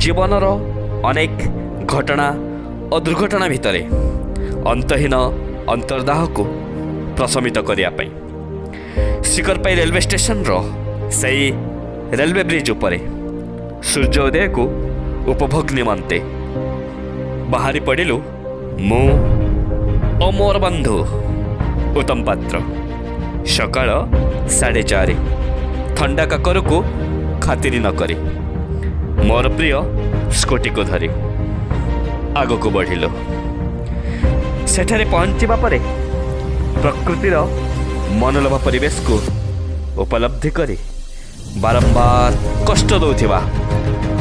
ଜୀବନର ଅନେକ ଘଟଣା ଓ ଦୁର୍ଘଟଣା ଭିତରେ ଅନ୍ତହୀନ ଅନ୍ତର୍ଦାହକୁ ପ୍ରଶମିତ କରିବା ପାଇଁ ଶିକରପାଇ ରେଲୱେ ଷ୍ଟେସନର ସେଇ ରେଲୱେ ବ୍ରିଜ୍ ଉପରେ ସୂର୍ଯ୍ୟୋଦୟକୁ ଉପଭୋଗ ନିମନ୍ତେ ବାହାରି ପଡ଼ିଲୁ ମୁଁ ଓ ମୋର ବନ୍ଧୁ ଉତ୍ତମ ପାତ୍ର। ସକାଳ 4:30। ଥଣ୍ଡା କାକରକୁ ଖାତିରି ନ କରି ମୋର ପ୍ରିୟ ସ୍କୁଟିକୁ ଧରି ଆଗକୁ ବଢ଼ିଲୁ। ସେଠାରେ ପହଞ୍ଚିବା ପରେ ପ୍ରକୃତିର ମନୋଲୋଭା ପରିବେଶକୁ ଉପଲବ୍ଧି କରି ବାରମ୍ବାର କଷ୍ଟ ଦେଉଥିବା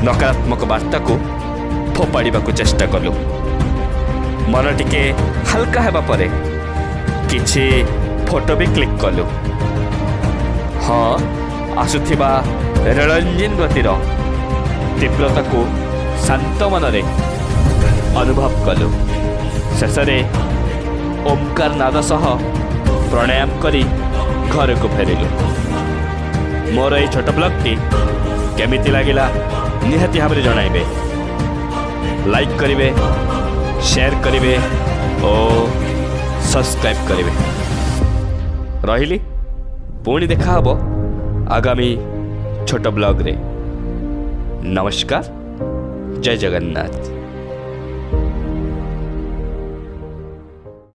ନକାରାତ୍ମକ ବାର୍ତ୍ତାକୁ ଫୋପାଡ଼ିବାକୁ ଚେଷ୍ଟା କଲୁ। ମନ ଟିକେ ହାଲକା ହେବା ପରେ କିଛି ଫଟୋ ବି କ୍ଲିକ୍ କଲୁ। ହଁ, ଆସୁଥିବା ରେଳ ଇଞ୍ଜିନ୍ ଗତିର ତୀବ୍ରତାକୁ ଶାନ୍ତ ମନରେ ଅନୁଭବ କଲୁ। ଶେଷରେ ଓମ୍କାର ନାଦ ସହ ପ୍ରାଣାୟାମ କରି ଘରକୁ ଫେରିଲୁ। ମୋର ଏଇ ଛୋଟ ବ୍ଲଗ୍ଟି କେମିତି ଲାଗିଲା, ନିହାତି ଭାବରେ ଜଣାଇବେ। ଲାଇକ୍ କରିବେ, ସେୟାର କରିବେ ଓ ସବସ୍କ୍ରାଇବ୍ କରିବେ। ରହିଲି, ପୁଣି ଦେଖାହେବ ଆଗାମୀ ଛୋଟ ବ୍ଲଗ୍ରେ। ନମସ୍କାର, ଜୟ ଜଗନ୍ନାଥ।